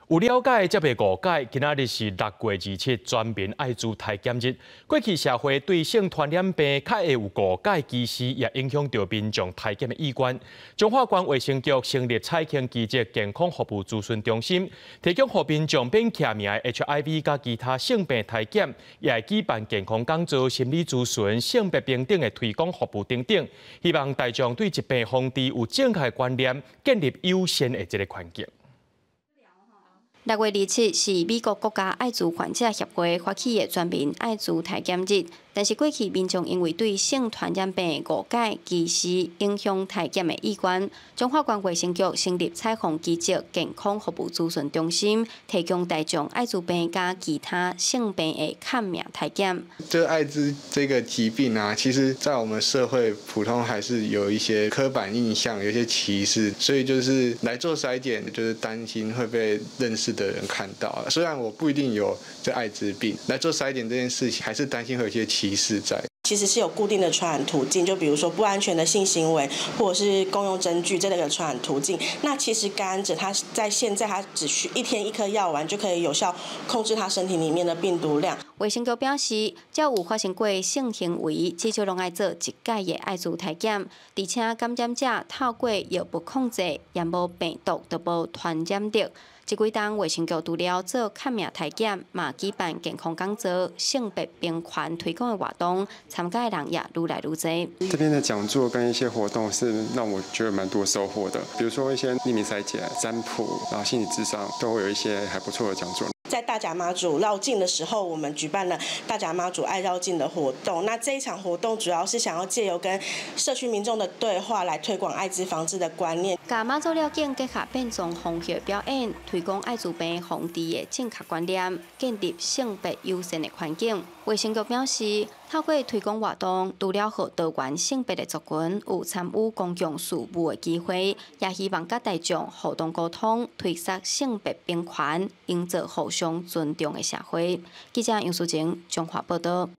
有了解才袂誤解，今仔日是6月27，全民愛滋篩檢日。過去社會對性傳染病較會有誤解歧視，也影響著民眾篩檢的意願。彰化縣衛生局成立彩虹奇蹟健康服務諮詢中心，提供予民眾免記名的 HIV 佮其他性病篩檢，也會舉辦健康講座、心理諮詢、性別平等的推廣服務等等，希望大眾對疾病防治有正確觀念，建立友善的這个環境。6月27是美國國家愛滋患者協會發起的全民愛滋篩檢日，但是過去民眾因為對性傳染病的誤解、歧視，影響篩檢的意願。彰化縣衛生局成立彩虹奇蹟健康服務諮詢中心，提供大眾愛滋病佮其他性病的抗命篩檢。這愛滋這個疾病啊，其實在我們社會普通還是有一些刻板印象，有些歧視，所以就是來做篩檢，就是擔心會被認識的人看到。雖然我不一定有這愛滋病，來做篩檢這件事情，還是擔心會有一些歧視在。其實是有固定的傳染途徑，就比如說不安全的性行為，或者是共用針具這類的傳染途徑。那其實感染者他在現在他只需一天一顆藥丸就可以有效控制他身體裡面的病毒量。衛生局表示，只要有發生過性行為，至少攏愛做一擺的愛滋篩檢，而且感染者透過藥物控制，也無病毒就無傳染力。這幾冬衛生局除了做抗命篩檢，嘛舉辦健康講座、性別平權推廣的活動，參加的人也愈來愈濟。這邊的講座跟一些活動是讓我覺得蠻多收穫的，比如說一些匿名篩檢、占卜，然後心理諮商，都會有一些還不錯的講座。在大甲媽祖繞境的時候，我們舉辦了大甲媽祖愛繞境的活動。那這一場活動主要是想要借由跟社區民眾的對話，來推廣艾滋防治的觀念。共媽祖繞境結合變裝皇后表演，推廣艾滋病防治的正確觀念，建立性別友善的環境。衛生局表示，透過推廣活動，除了予多元性別的族群有參與公共事務的機會，也希望佮大眾互動溝通，推捒性別平權，營造互相尊重的社會。記者楊淑晴，彰化報導。